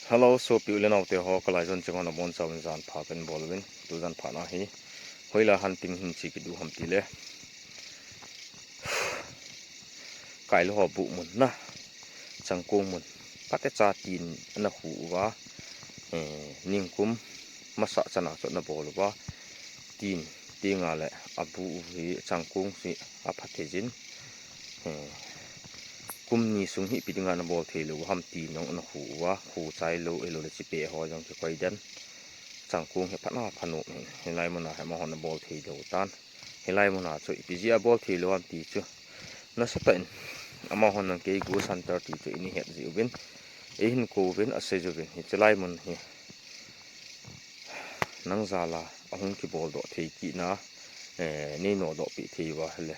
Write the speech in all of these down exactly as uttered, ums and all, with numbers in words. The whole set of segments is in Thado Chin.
Hello, sopi u le nao te ho, ka lai jon cheng ho nabonchauvin jan pha kahin bol uvin, tu jan pha na hi hoilai a hin tin hin che kit diu ham ti le. Kailou ho buh mun na, changkong mun, phatecha tin ana khu uva, eh, ningkum masa chan a chu ana bol uva, tin, tin nga le abuh u hi changkong hi apha thei jin, eh, kum ni sung hi ipi dinga ana bol thei lou ham ti nung ana khu uva, khu chai lou, ahilou le chipeh ho jong kikoi den. Changkong hi phat na pha nom hi, hilai mun a hi amahon ana bol thei lou tan. Hilai mun a chu ipi jeh a bol thei lou ham ti chu nasatah in amahon nang kei Ghost Hunter ti chu in i het jeh uvin, eihin kou uvin, asei jeh uvin, hiche lai mun hi nang jal a ahung kibol doh thei kit na, eh, nei nodoh peh thei uva ahile,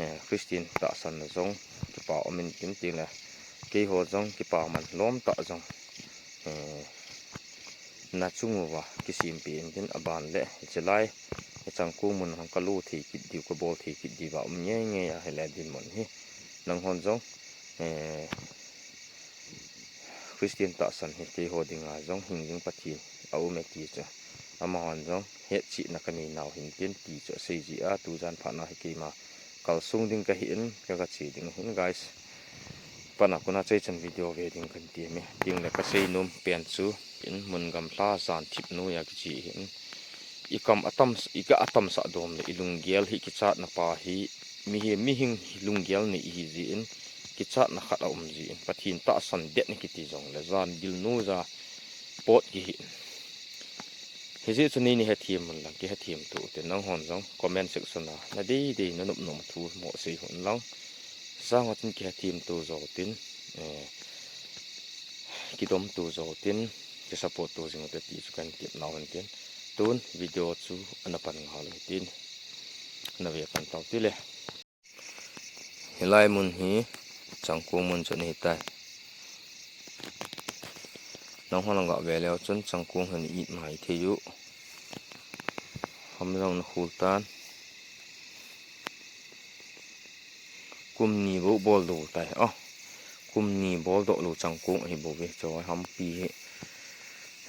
eh, Christian tahsan na jong kipa um in tin, tin le keiho jong kipa man lom tah jong, eh, na chung uva kisem peh in tin, aban le hiche lai, eh, changkong mun hung ka lo thei kit diu, ka bol thei kit diu va um ngei ngei ahile dinmun hi nanghon jong, eh, Christian tahsan hi keiho dinga jong hing jing Pathen a um e ti chu amahon jong hetchetna ka nei nau hin tin ti chu asei jeh a, tu jan phat na hi keima kalsong ding kahi in, ka, ka che ding ahin guys. Pat na kon a chai chan video ve ding kahin ti mi. Tin le ka seinom pen chu in mun gamla jan thip noiya kiche ahin. I kam atam, i ga atam sah dom le i lunggel hi kichatna pa hi, mihem, mihing lunggel nei ihi jeh in, kichatna khat aum jeh in, Pathen tahsan det na kiti jong le jan dil noiya pot kihi in. Hijeh chun nei, nei hethem un lang, kihethem to ute, nanghon jong comment section a na dei dei na nop nom thu mo sei un lang. Sanga chun kihethem to jou tin, eh, kidom to jou tin, ki support to jing ute ti chu kahin tep nau hin tin. Tun video chu ana pan ngal u hitin, na ve pan tau ti le. Hilai mun hi changkong mun chu ahi tai. Nanghon nang ga ve leu chun changkong hi na it mai thei u. Ham jong na khul tan. Kum ni bou bol lou tai. Oh, kum ni bol doh lou changkong ahi bou ve. Chu hampi hi.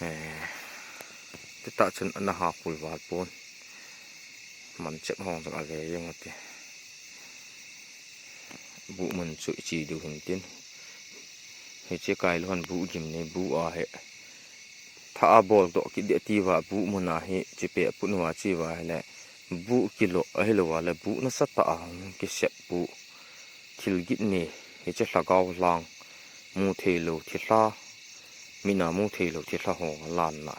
Eh, ti tah chun ana ha khul val pon. Man chep hong jong ave jeng ute. Buh mun chu i che diu hin tin. Hiche kailou hon buh gim nei buh a hi. Tha a bol doh kit ding ati uva buh mun a hi, chipeh put uva che uva ahile. Buh kilo ahilou va le buh nasatah a hung kisep buh. Thil gin nei, hiche lhagao lang. Mu thei lou thilha. Mit a mu thei lou thilha ho lan na.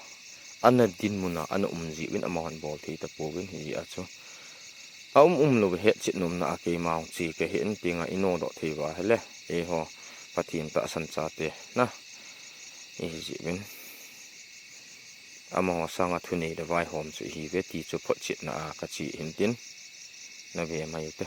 Ana dinmun a, ana um jeh uvin amahon bol thei tapouvin hijeh a chu. A um um lou hetchet nomna a keima hung che kahi in tin a i nodoh thei uva ahile. Eiho, Pathen tahsan chate na. Ihi jeh uvin. Amaho sanga thunei le vaihom chu ihi uve ti chu photchetna a ka che hin tin. Na ve mai ute.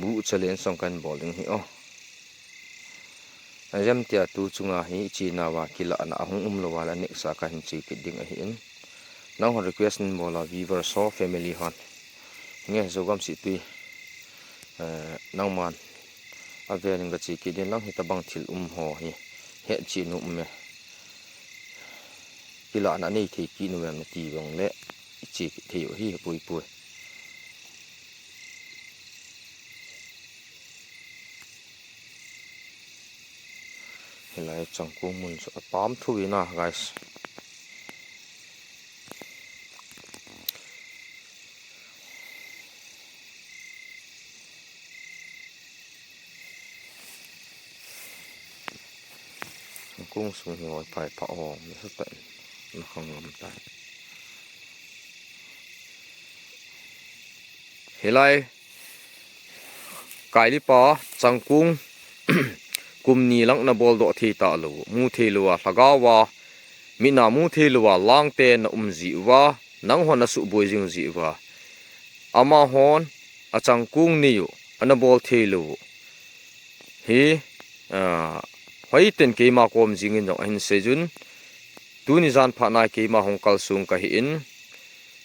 Buh challenge jong kahin bol ding ahi o. Ajam tia tu chunga hi i chenauva kilahna ahung umlouva le next a kahin che kit ding ahin. Nanghon request nahin bol a viewers ho family hon. Nge Zogam Sihtui, eh, nangman avel in gache kit ding lang hitobang thil um ho hi hetchet nom ume. Kilahna nei thei kit nom em nati vang le i che kit thei u hi poi poi. Lai changkung mun chu apam thu ina, guys. Changkung sung hi hoi phai pha o, mi sa ta na khang lam ta. Hilai Kailipa changkung kum ni lang na bol doh thei ta lou, mu thei lou a, lhagao a, mit na mu thei lou a, lang te na um ji uva, nang hon na suboi jing ji uva. Amahon a changkung ni u, ana bol thei lou u. Hi, ah, hoi ten keima kom jing in jong ahin sei jun, tuni jan phat nai keima hung kal sung ka hi in,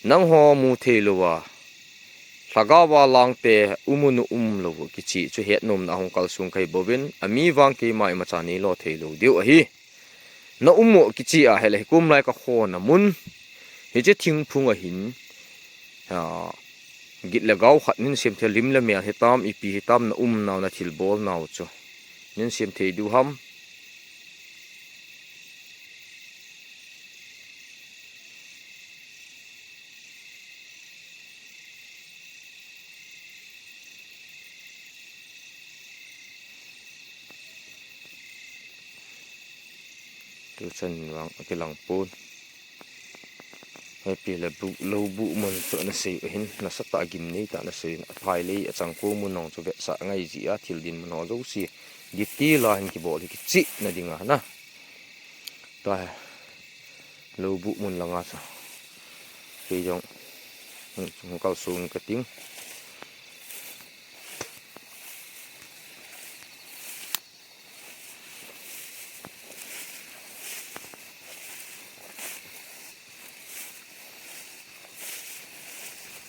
nang ho mu thei lou a, lhagao a lang te um u nu um lou u kichi chu het nom na hung kal sung ka hi bou vin, ami vang keima imacha nei lo thei lou diu ahi. Na um u kichi a, hilai hi kum lai ka khon a mun. Hiche thingphung a hin, ah, git le gao khat nin sem thei, lim le mel hitam, ipi hitam na um nau, na thil bol nau chu. Nin sem thei diu ham. Tu chan vang a kilang pon. Hepi le bu, lou bu mun chu na sei u hin, na sa ta gim nei ta na sei, a phai lei a changkung mun nong chu vetsah ngai ji a, thil din mun ho jouse. Giti la hin kibol hi kichi na ding a na. Ta he. Lou bu mun langa sa. Kei jong. Hung, hung kal sung ka ting.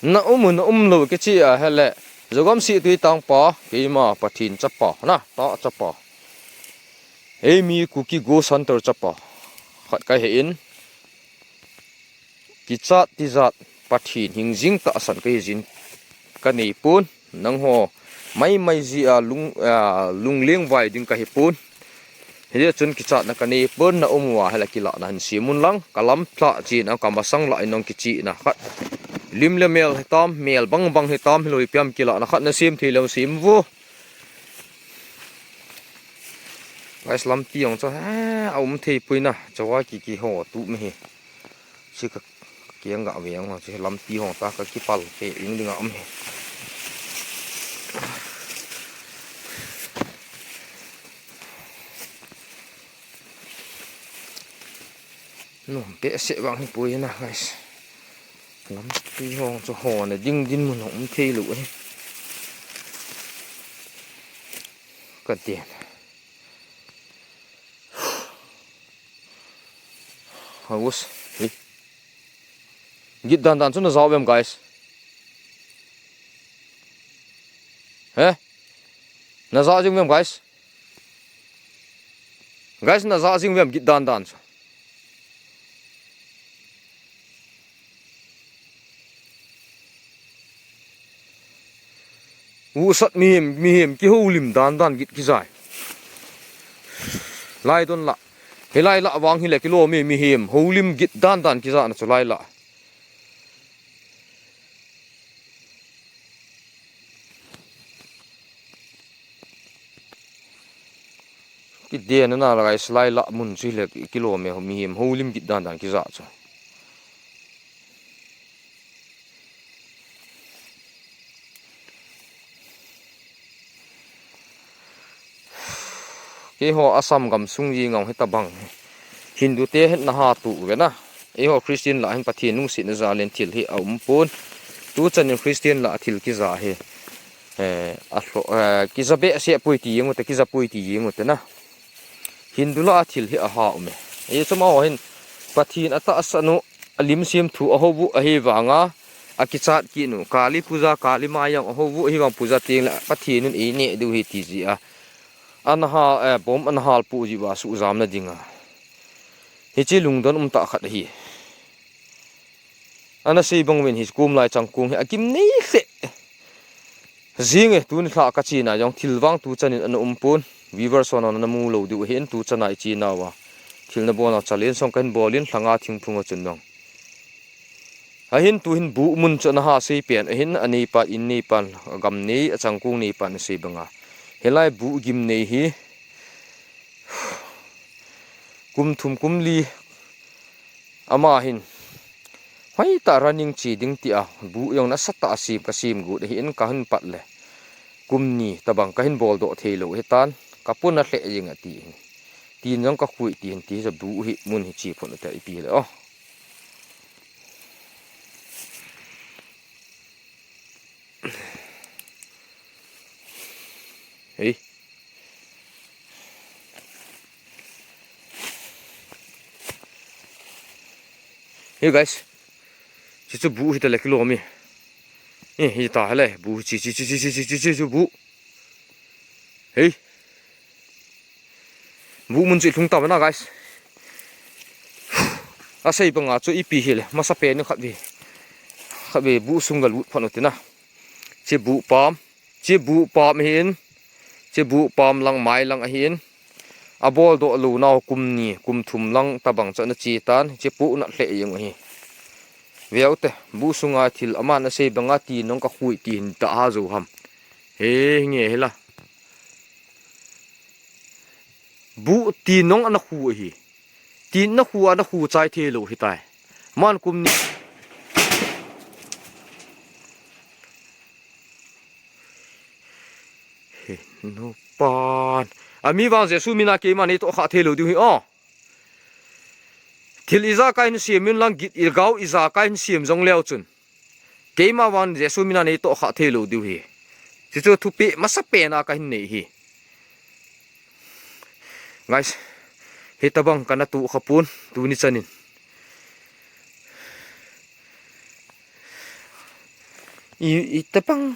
Na um u, na um lou u kichi a, hilai. Zogam Sihtui tangpa, keima Pathen chapa, na, ta chapa. Eimi Kuki Ghost Hunter chapa. Khat ka hi in. Kichat tijat Pathen hingjing tahsan ka hi jin ka nei pon. Nang ho mai mai ji a lung, ah, lungling vai ding ka hi pon. Hijeh chun kichatna ka nei pon, na um uva hilai kilah na hin sem un lang. Ka lam thlah chin a ka masang lah in nong kichi na khat. Lim le mel hitam, mel bang bang hitam, hilou ipi ham kilah na khat na sem thei lou sem vo. Guys, lampi jong chu, he, a um thei poi na, chawa ki, ki ho tu mi hi. Chi ka kiang ga ve ang ho, chi lampi ho ta ka kipal pe ing ding a um hi. Nom pe se vang hi poi na, guys. Lampi ho chu ho na ding din mun um thei lou hi. Ka tin. Haus. Hi. Git dan dan chu na ja uvem, guys? He? Na ja jing uvem, guys? Guys, na ja jing uvem git dan dan chu? Usat mihem, mihem kihoulim dan dan git kijai. Lai don la. Hilai la vang hile kilom e, mihem houlim git dan dan kija na chu lai la. Kidei na na la, guys, lai la mun chu hile kilom e, mihem houlim git dan dan kija chu. Keiho Assam gam sung jing a hung hi tabang. Hindu te hin na ha tu ve na. Eiho Christian la hin Pathen lungsetna jal in thil hi a um pon. Tu chan in Christian la thil kija hi. Eh, a hlo, eh, kija behseh poi ti jeng u te, kija poi ti jeng u te na. Hindu la thil hi a ha um e. Ei chu amaho hin Pathen a tahsan u, a lim semthu a hou u ahi vanga, a kichat kit u, Kali Puja, Kali Mai jong a hou u ahi vang, puja teng le Pathen in ei neh diu ahi ti ji a. Ana ha, eh, bomb ana hal pu ji uva suhjam na ding a. Hiche lungdon um tah khat ahi. Ana sei bang uvin hi kum lai changkung hi a gim nei lheh. Jing e, tuni lha ka chena jong thil vang tu chan in ana um pon. Viewers hon namu lou diu ahin, tu chana i chenau a thil na bolna challenge song kahin bol in lhanga thingphung a chun nong. Ahin tu hin buh mun chu ana ha sei pen ahin, aneipan, in neipan, agam nei, achangkong neipan asei banga. Hilai buh gim nei hi kum thum kum li ama hin hoitah running chi ding tia buh jong nasatah a sem kasem got ahin, kahin pat le kum ni tabang kahin bol doh thei lou hitan, kapona lheh jeng ati hin. Tin jong kakhui ti hin ti hi buh hi mun hi chi phon ute ipi le o. Hei. Hey guys. Chichu buh hita le kilo mi. Eh, hita le buh chi chi chi buh. Hei. Buh mun chu i lhung ta mana, guys. Asei banga chu ipi hile, masa pen khat ve. Khat ve buh sung ga lut phat u tina. Chi buh pam, chi buh pam hin, chi buh pam lang mai lang ahin. Abol doh lou nau kum ni, kum thum lang tabang chu ana chi tan, chi puh na hle jeng u hi. Veu te, buh sunga thil aman asei banga ti nong ka khui ti hin ta ha zo ham. He, nge hila. Buh ti nong ana khu ahi. Ti na khu ana khu chai thei lou hitai. Man kum ni. He, nu pan. Ami vang Jesu mina keima nei to kha thei lou diu hi o. Thil ijakai hin siam in lang git igau ijakai hin siam jong leu chun. Keima vang Jesu mina nei to kha thei lou diu hi. Chuchu thupi masa pena kahin nei hi. Guys, hitabang kana tu kha pun, tuni chanin. I, hitabang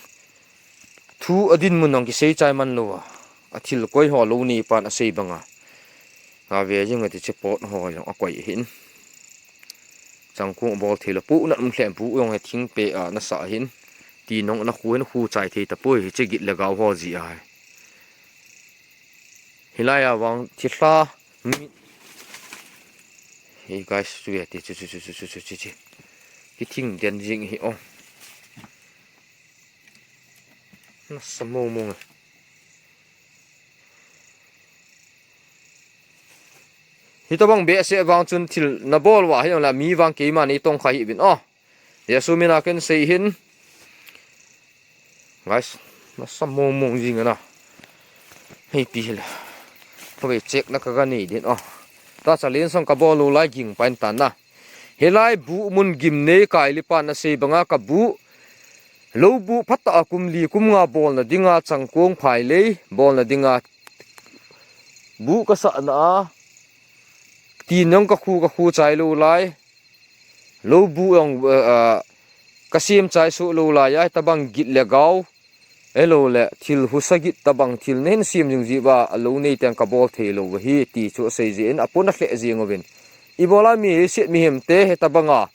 thu adin mun nong kisei chai man lou a. Athil koi ho lou ni pan asei banga. Ave jing ati che pot ho jong akoi hin. Changkung bol thei lou pu na um hlem pu jong he thing pe a nasa hin. Ti nong na khu hin khu chai thei ta poi che git le gau ho ji ai. Hilai a vang thilha mi. Hey guys, chu ve ti chu chu chu chu chu chu chu. Kithing den jing hi o. Nasa mo mo. Hitabang behseh vang chun thil na bol uva hi la mi vang keima nei tong kha hi bin o. Jesu mina ken sei hin. Guys, nasa mong mong jing ana. Hei pi hila. Kave check na ka ga nei din o. Ta challenge song ka bol lou lai ging pain tan na. Hilai buh mun gim nei kai li pan asei banga ka buh. Lou buh phat a kum li kum nga bol na dinga changkong phai lei bol na dinga buh ka sa na a. Ti nong ka khu ka khu chai lou lai. Lou buh jong, eh, eh, ka siam chai suh lou lai a, tabang git le gau. Elo le, thil husa git tabang thil na hin siam jing ji va, a lou nei teng ka bol thei lou va hi, ti chu asei jin, apun a hle jing uvin. I bola mi, siat mi hem te, he tabanga.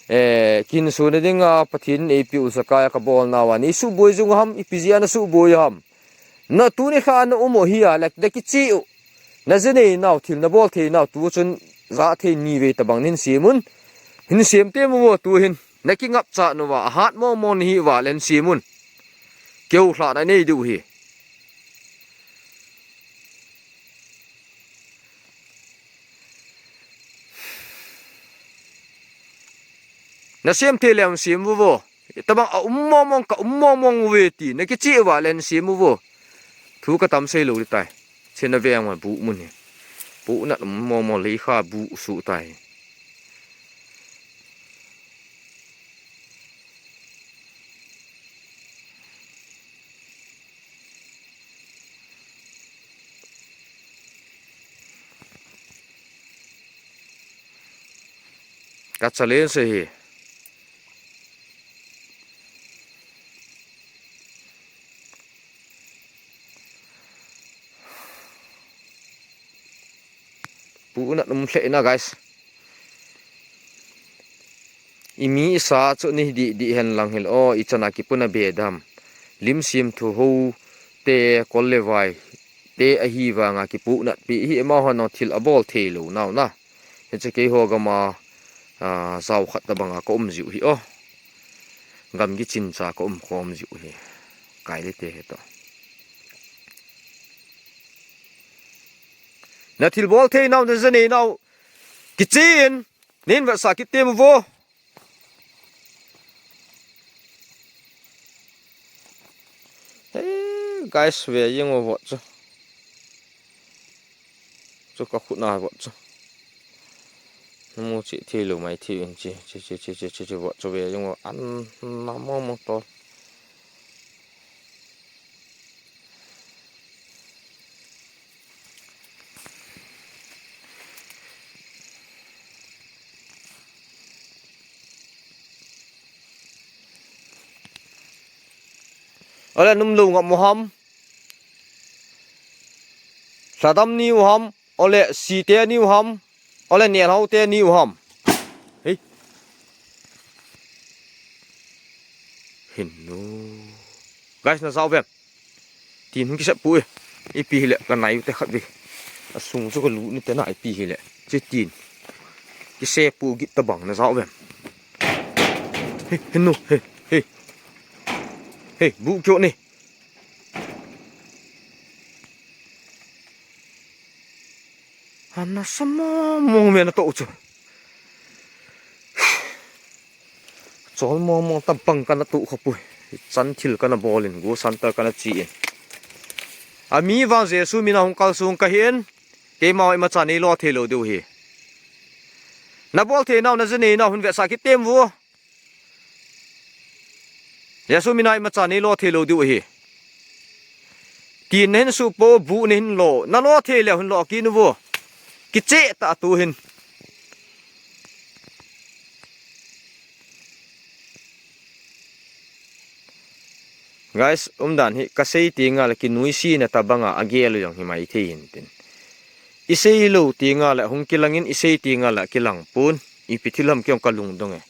Eh, kin su na dinga, Pathin nei pi u sa kai ka bol na va, ni su boi jung ham, i pi ji ana su boi ham. Na tuni kha na um u hi a, lek de kichi u. Na je nei nau thil na bol thei nau tu chun ja thei ni ve tabang nin simun. Hin siam te mu vo tu hin. Na ki ngap cha nu va, a hat mo mo ni hi va len simun. Keu hla na nei diu hi. Na siam thei lem siam vo vo. Tabang a um mong mong ka um mong mong uve ti, na kichi uva len siam uvo. Thu ka tam sei lou li tai. Chena veng ma buh mun hi. Buh na um mong mong lei kha buh su tai. Ka challenge hi. Pu na um hle na, guys. I mi i sa chu ni di di hen lang hil o, i chana kipuna be dam. Lim sim thu ho te kol le vai. te ahi vanga kipuhnat pi hi, amahon thil abol thei lou nau na. Hiche keiho gam a, a, jao khat tabanga ka um jiu hi o. Gam kichin cha ka um khom jiu hi. Kai le te hi to. Na thil bol thei nau, na ja nei nau. Kichen. Nin vetsah kit temo vo. Hey, guys, ve jeng uvo chu. Chu ka khut na vo chu. Namu chi thei lou mai thei in chi, chi, chi, vo chu ve jeng uvo. An na mo mo to. Ole num lou ngam u ham. Lhadam ni u ham. Ole site ni u ham. Ole nelhau te ni u ham. Hei. Hin nu. Guys, na jao vem. Tin hung kisep pu e. Ipi hile ka nai u te khat ve. Asung chu ka lu ni te na ipi hile. Che tin. Kise pu git tabang na jao vem. Hei, hin nu. Hei, hei. Hei, bu kyo ni. Ana sama mong me na to chu. Chol mong mong tabang kana tu khapui. Chan thil kana bol in, go center kana chi in. Ami vang Jesu mina hung kal sung ka hin. Keima imacha nei lo thei lou diu hi. Na bol thei nau, na ja nei nau, hun vetsah kit temo vo. Jesu mina imacha nei lo thei lou diu hi. Tin na hin su po, bu na hin lo. Na lo thei le hun lo kit nu vo. Kiche ta tu hin. Guys, umdan hi ka sei tinga le kinuisi na tabanga agel u jong hi mai thei hin tin. I sei lou tinga le hung kilang in, i sei tinga le kilang pun. Ipi thil ham kei jong ka lungdong e.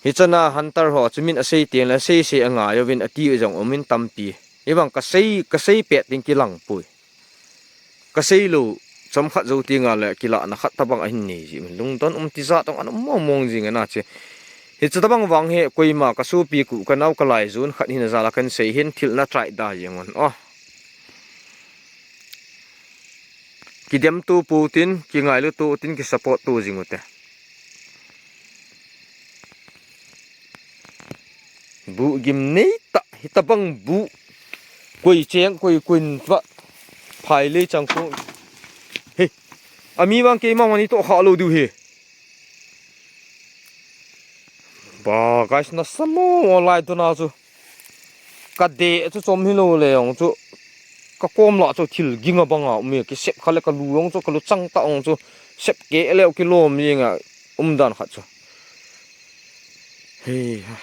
Hichana hunter ho chu min asei teng le sei sei angai uvin ati u jong um in tampi. Hibang ka sei, ka sei pet ding kilang pui. Ka sei lou, chomkhat jou tinga le kilahna khat tabang ahin nei ji. Lungdon um tijat ong ana mong mong jing ana che. Hichu tabang vang hi koima ka sopi ku ka nao ka lai jun khat hina jal a kan sei hin thil na try da jeng un. Oh. Kidem tu pu tin, kingailu tu tin, kisupport tu jing u te. Bu gim nei ta, hitabang bu. Koi cheng, koi kuin va. Phai lei chang ko. He. Ami vang keima mani to kha lo diu he. Ba, guys, na samo mo lai tu na chu. Ka de chu chom hi lo le jong chu. Ka kom la chu thil ging abang a um e, kisep kha le ka lu jong chu, ka lu chang ta jong chu. Sep ke le kilom jing a um dan khat chu. Hei ha.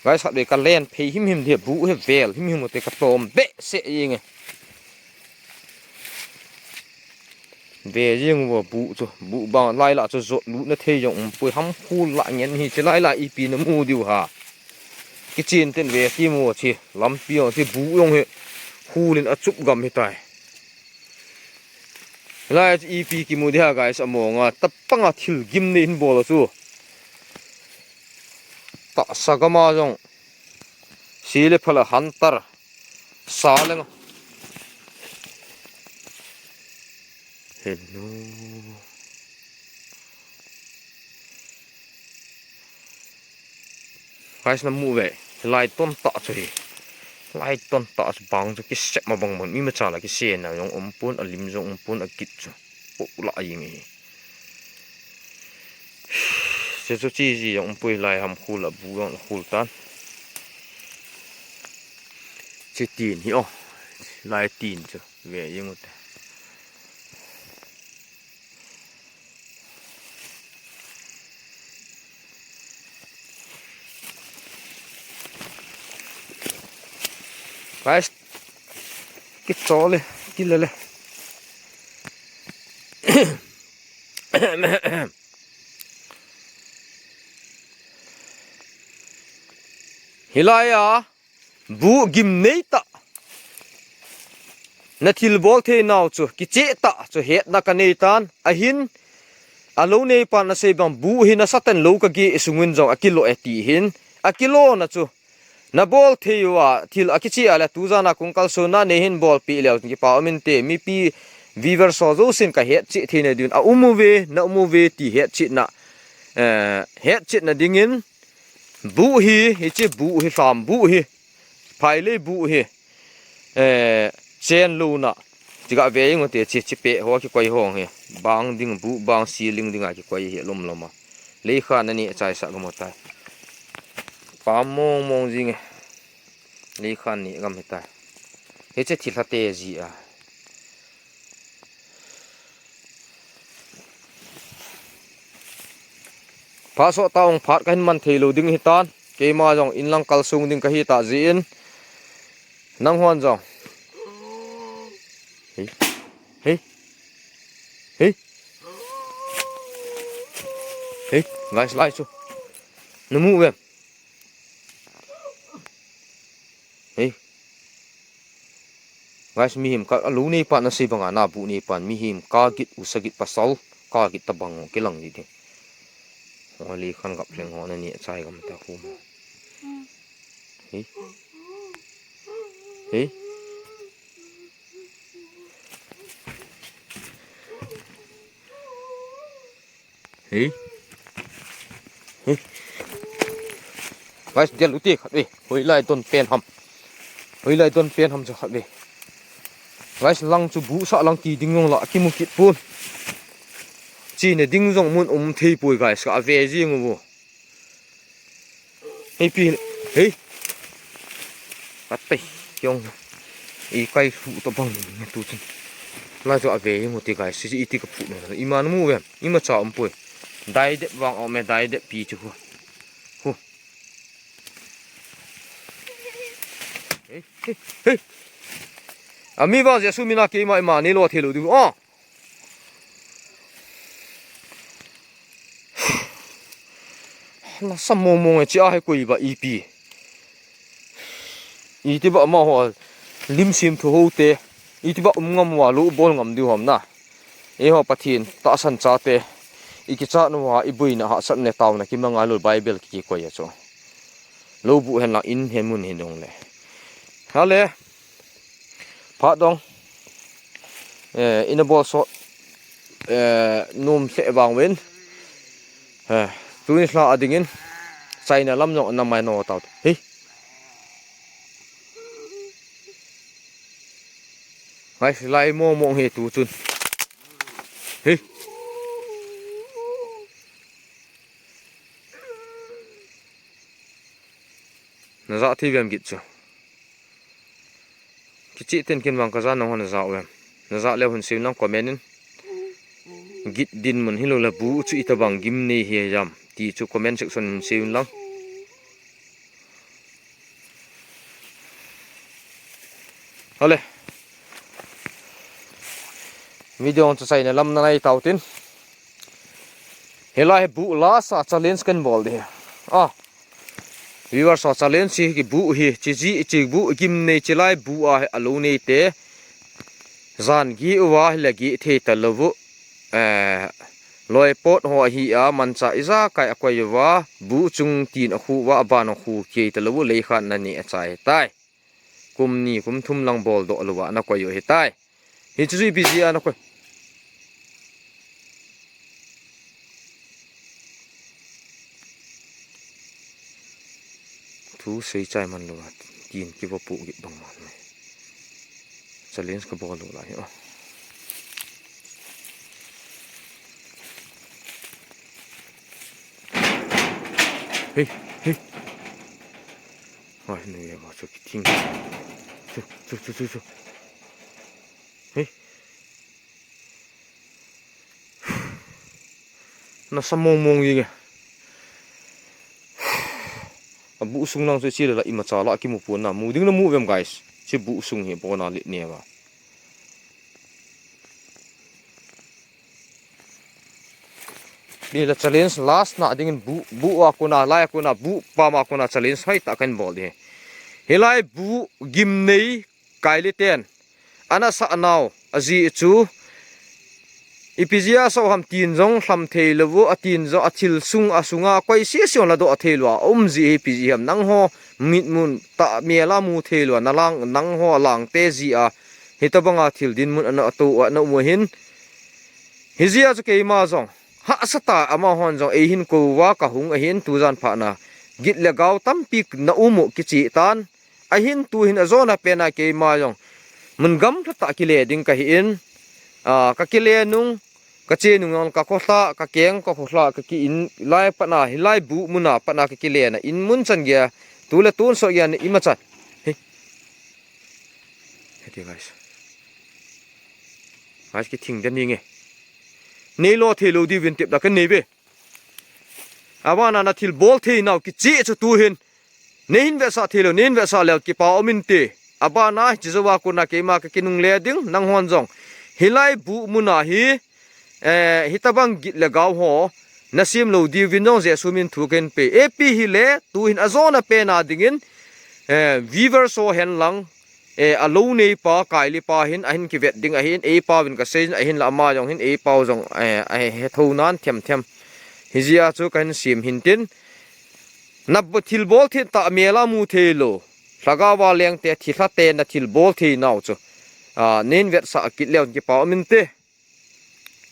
Guys, khat ve ka len phei him him dia bu he vel him him u te ka tom behseh jing e. Ve jing uva bu chu, bu bang lai la chu jot lut na thei jong um pui ham khul la ngen hi che lai la ipi na mu diu ha. Kichen ten ve ti mu che, lampi jong che bu jong he khul in a chup gam hi tai. Lai chu ipi kimu dia guys, among a, tapang a thil gim nei hin bol a chu. Tahsa gam a jong. Si le phala hunter. Sa le nga. Hello. Guys, na mu ve. Lai ton ta chu hi. Lai ton ta chu bang chu kisep ma bang bang. Mi ma cha la kise na jong um pun, a lim jong um pun, a kit chu. Po la jing hi. Che chu chi ji jong um pui lai ham khul a bu jong khul tan. Che tin hi o. Lai tin chu. Ve jing u te. Guys, kichol le, kilele. Hilai a, bu gim nei ta. Na thil bol thei nau chu kicheh tah chu hetna ka nei tan. Ahin, a lo neipan a sei bang, bu hi nasatah in lo ka geh sungun jong a kilo e ti hin. A kilo na chu na bol thei uva, thil a kicheh a le tu jan a kong kalsonna nei hin bolpeh leu kipa um inte, mipi viewers ho jousen ka hetchet theina din a um uve, na um uve ti hetchetna, eh, hetchetna dingin bu hi, hiche bu hi, lham bu hi, phailei bu hi, eh, chen lou na. Chi ga ve ing u te, chi, chi peh ho kikoi hong hi. Bang ding, bu bang ceiling ding a kikoi hi lom lom a. Leikhan a neh chaisa gam u tai. Pam mong mong jing e. Leikhan neh gam hi tai. Hiche thilha te ji a. Phat sot tah ong, phat kahin man thei lou ding hitan. Keima jong in lang kalsung ding kahi tah jeh in. Nang hon jong. Hei. Hei. Hei. Hei. Guys, lai chu. Na mu vem? Hei. Guys, mihem khat a lo neipan a sei banga na bu neipan, mihem ka git, usa git, pasal ka git tabang kilang ji ding. Ho, leikhan gap leng ho na neh chai gam ta khu. Hei. Hei. Hei. Hei. Guys, del u te khat ve. Hoilai don pen ham. Hoilai don pen ham chu khat ve. Guys, lang chu bu sah lang ti ding jong la kimu kit pon. Chena ding jong mun um thei poi guys, ka ve jing u. Hei pi, hei. Atai, kiong. I kai su to bang ne tu chun. La jo ave mo ti guys, si iti ka phu ne. Ima nu mu ve, ima cha um poi. Dai de bang o me dai de pi chu hu. Hu. Hei, hei, hei. Ami bang Jesu mina keima ima ni lo thei lou diu. Oh. Nasa mong mong e, chi a hi koi ba ipi. Iti ba amaho lim sim thu ho te. Iti ba um ngam uva lo bol ngam diu ham na. Eiho Pathen tahsan chate. I kichat uva i buina hahsatna taona kimanga lo Bible kikoi a chu. Lo bu hen lang in hen mun hin dong le. Hale. Phat dong. Eh, ina bol sot, eh, nom lheh vang uvin. Eh, tuni lha a dingin. China lam jong na mai no tau. Hei. Ngai silai mo mong hi tu chun. Hei. Na ja thei vem git chu. Kicheh ten kin vang ka ja nang hon na ja vem. Na ja leu hun sei un lang comment in. Git dinmun hilou le bu chu itobang gimnei hi jam. Ti chu comment section in sei un lang. Hale. Video chu chaina lam na nai tau tin. Hilai hi bu lasa challenge kan bol di. Ah. Viewers ho challenge hi ki bu hi. Chi ji chi bu gimnei chi lai bu a hi a lo nei te. Jan gi uva hi le gi thei ta lo vu. Eh, loi pot ho hi a mancha ijakai a koi uva. Bu chung tin a khu uva a ban a khu kei ta lo vu lei khan na ni a chai tai. Kum ni kum thum lang bol doh louva na koi u hitai. Hichu jui busy a na koi. Thu sei chai man louva, tin kiva pu git bang man mai. Challenge ka bol lou lai. Hei, hei. Hoi, nu ye ma chu kithing. Chu, chu, chu, chu, chu. Hei. Nasa mong mong ye. A bu sung lang chu chi le la imacha la kimu pon na mu ding na mu vem guys. Chi bu sung hi pon na le ne ba. Ni la challenge last na dingin bu, bu a kona, lai a kona, bu pam a kona challenge hoi ta kan bol di. Hilai bu gimnei kai le ten. ana sa nau, ajeh chu, ipi jeh a so ham tin jong lham thei lou u, atin jong athil sung, asunga koi sese jong ladoh thei lou a um jeh hi ipi jeh ham, nangho mitmun tah mel a mu thei lou a, nalang, nangho lang te jeh a, hitabanga thil dinmun ana to, ana um u hin. Hijeh a chu keima jong, hahsa tah a amahon jong eihin kou uva kahung ahin, tujan phat na git le gau tampi na um u kicheh tan. Ahin tuhin ajona pen a keima jong mun gamlha tah kile ding kahi in, a, kakile nung, kache nung jong kakholha, kakeng kakholha, kaki in lai pat na, hilai buh mun a pat na kakile na, in mun chan geiya, tu le tun so geiya, ima chan. Hei. Hei, guys. Guys, kithing den ninge. Neilo thei lou diuvin tep da kanei ve. Abana nathil bol thei nau kicheh chu tuhin neihin vetsah thei lou, neihin vetsah leu kipa um inte. Abana hiche jouva kona keima kakinungle ding, nanghon jong hilai buh mun a hi, eh, hitabang git le gau ho nasem lou diuvin jong Jesu min thu kahin pe. Ipi hile, tuhin ajona pen a dingin, eh, viewers ho hen lang, eh, alou neipa, Kaili pa hin, ahin kivet ding ahin, eipau vin kasei in, ahinla ama jong hin, eipau jong, eh, ahe, hetho nan them them. Hijeh a chu kahin sem hin tin, nathil bol thei tah mel a mu thei lou, lhagao va leng te, thilha te nathil bol thei nau chu, a, neihin vetsah kit leu kipa um inte.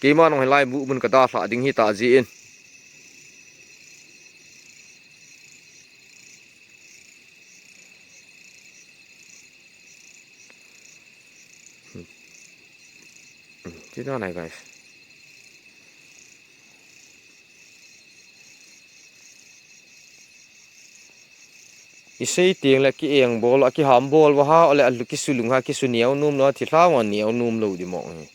Keima jong hilai buh mun kadalhah ding hita jeh in. Tina nai, guys. Isei teng le ki-eng bol, akiham bol uva ha, ole alu kisulung ha, kisu neo nom lou, thilha neo nom lou di mong hi.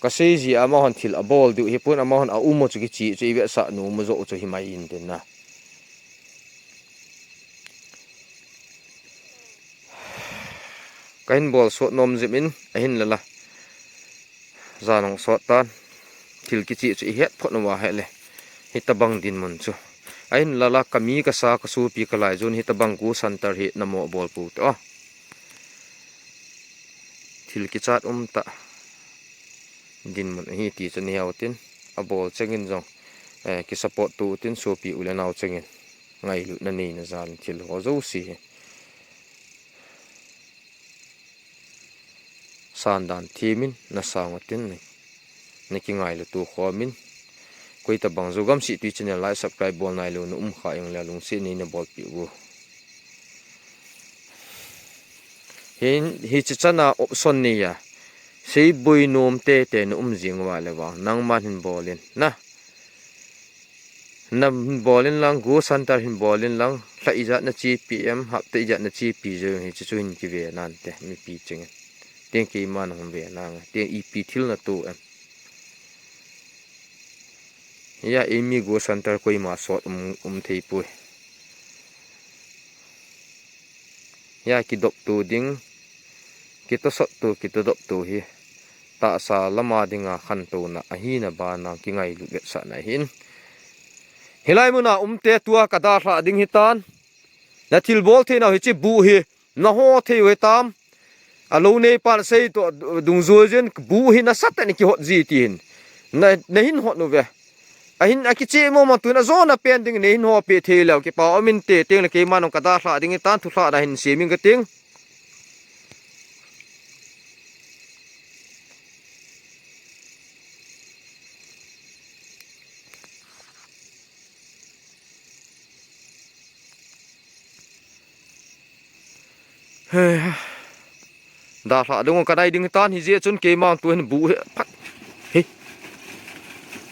Kasei jeh a amahon thil abol diu hipon, amahon aum u chu kicheh chu ivetsah nom u joh chu himai in tin na. Kahin bol sot nom jep in, ahinla la. Jan hung sot tan. Thil kicheh chu ihet phot uva hile. Hitabang dinmun chu. Ahinla la kami kasa kasopi kalai jun hitabang ghost hunter hi namo bol pou te o. Thil kichat um tah dinmun ahi ti chu niheu tin. Abol chengin jong, eh, kisupport tou tin sopi u le nao chengin. Ngailutna neina jan thil ho jouse hi. Sandan thimin nasang utin, nakingailu tou khomin. Koitabang Zogam Sihtui channel like subscribe bol nailou na um kha jongle lungset neina bolpeh u. Hin, hiche chan a option neiya. Seiboi nom tete na um jing uva le vang. Nangman hin bol in. Na. Nahin bol in lang, ghost hunter hin bol in lang, lha ijat nachepi em, hapta ijat nachepi jong hiche chu hin kive nante, mipi chengin. Tin keiman hung ve nange, tin ipi thil nato em. Hia eimi ghost hunter koima sot um, um thei poi. Hia kidop tou ding, kitosot tou, kitodop tou hi. Tahsa lama dinga khantouna ahina bana kingailut vetsahna ahin. Hilai muna umte tua kadalhah ding hitan. Nathil bol theinau hiche buh hi naho thei u hitam. Alou neipan sei toh dungjui jin buh hi nasatah in kihot ji tin. Na, nahin hot uve. Ahin akicheh mong mong tun ajona pen ding neihin hopeh thei leu kipa um inte, tin le keiman jong kadalhah ding hitan, thulhahna hin semin kating. Hei. Dalhah ding kadei ding tan hijeh chun keima tuhin buh hi phat. Hei.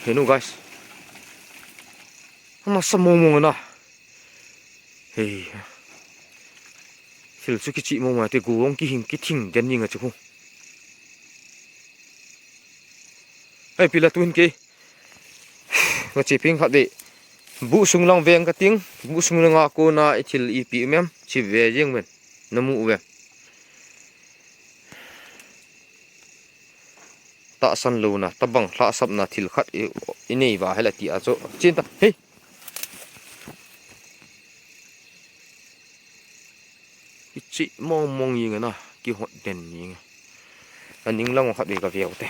Hei nu guys. Nasa mong mong na. Hei. Thil chu kicheh mong mong te, gong kihing kithing den ninga chu khu. Hei, pila tuhin kei. Ngache ping khat ve. Buh sung lang veng kating, buh sung langa kona ithil ipi um em, che ve jeng ven. Namu uve. Tahsan louna, tabang lhahsamna thil khat i, inei uva hela ti a chu. Chin ta, hei. Kicheh mong mong jeng na. kihot den ninge. Aning lang khat ve ka ve u te.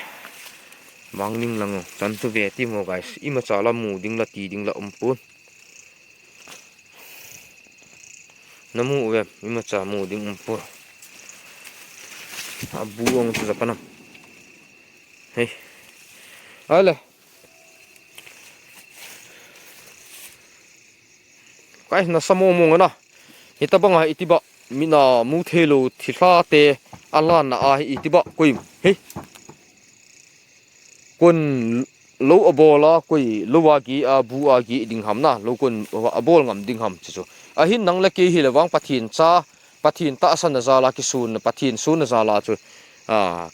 Bang ning lang chan chu ve ti mo guys. Imacha la mu ding la ti ding la um pon. Na mu ve, imacha mu ding um pon. Abu ong chu japanam. Hei. Ale. Kai na samo mo ngana. Hitabanga itiba mina mu thei lou thilha te alanna a hi itiba koi. Hei. Kon lou abol a koi lou a gi a bu a gi ding ham na. Lou kon abol ngam ding ham chu chu. Ahin nang le kei hi le vang Pathen cha Pathen tahsan na jal a kisun Pathen sun na jal a chu. A,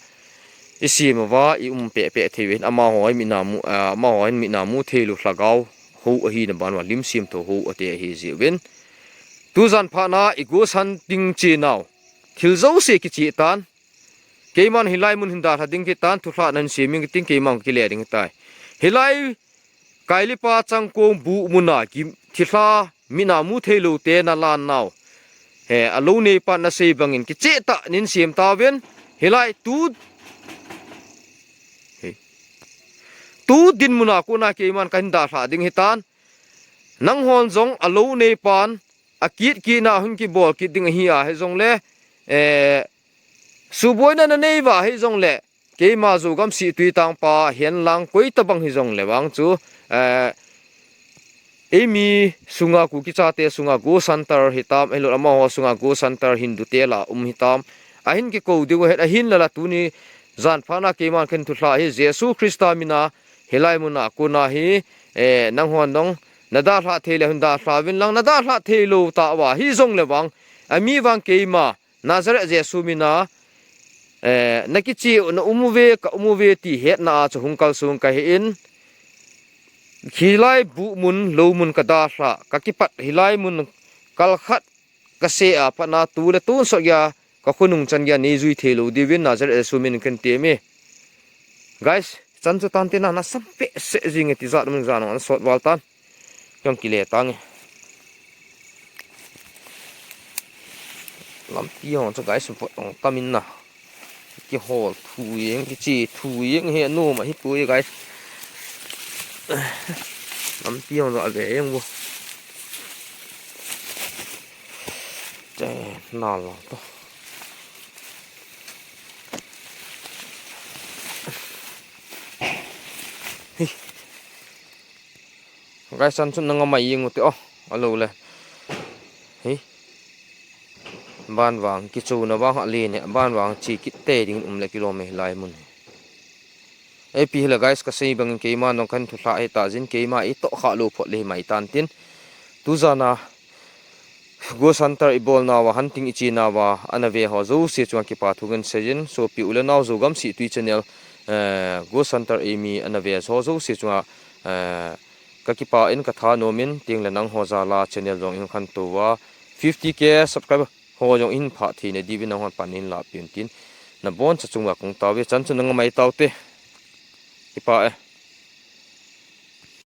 i sim uva i um peh peh thei uvin amaho in mina mu, a, amaho in mina mu thei lou lhagao ho ahi na ban uva lim sim tho ho ate ahi ji uvin. Tu jan phat na i go san ding chi nau. Thil jouse kichi tan. Keiman hilai mun hin dalha ding kitan thulha nan simin kitin keiman kile ding tai. Hilai Kailipa changkong bu muna kim thilha mina mu thei lou te na lan nau. He, a lou nei pa na sei bangin kicheh ta nin siam ta ven. Hilai tu. He. Tu din muna kona keiman kan dalha ding hitan. Nang hon jong a lou nei pan a kit kit na hun kibol kit ding ahi a he jong le. Eh, Suboina na nei va hi jong le, keima Zogam si tui tang pa hian lang koi ta bang hi jong le vang chu, eh, eimi sunga Kuki chate sunga go center hi tam, ei lo amaho sunga go center Hindu te la um hi tam, ahin kiko diu het ahin lala tuni jan phana keiman khen thu hla hi Jesu Krista mina hilai muna kona hi, eh, nang hon dong na da hla thei le hun da hla vin lang na da hla thei lo ta wa hi jong le vang, ami vang keima Nazareth Jesu mina, eh, na kichi na um uve, ka um uve ti hetna a chu hung kal sung ka hi in. Hilai bu mun, lo mun ka da hla, ka kipat hilai mun kal khat ka se a pat na tu le tun sok ya ka khunung chan ya nei zui thei lo diuvin Nazareth Jesu min ken ti mi. Guys, chan chu tan te na na sam pe se jing e ti zat mun zan an sot val tan. Jong kile tange. Lampi hong chu guys, pot hong tam in na. Kihol thu yeng, kichi thu yeng he nom ahi poi guys. Lampi hong chu a ve yeng bo. Che, na lo to. Hi. Guys, an chun nanga mai yeng u te o. A lo le. Hi. Ban vang, kichuna vang a le ne, ban vang chi kit te ding um le kilom e lai mun. Ei pi hi le guys, ka sei bangin keima nong kan thu hla hi ta jin keima i to kha lo phot le mai tan tin. Tu jana Ghost Hunter i bol nawa, hunting i chi nawa, ana ve ho jouse chunga kipa thu kan sei jin, sopi u le nau Zogam si tui channel, eh, Ghost Hunter eimi ana ve ho jouse chunga, eh, ka kipa in ka tha nom in, ting le nang ho jala channel jong in kan to wa, fifty K subscriber ho jong in pha thi ne diuvin nang hon pan in la pin tin, na bon cha chunga kong tau ve chan chu nanga mai tau te. Kipa e.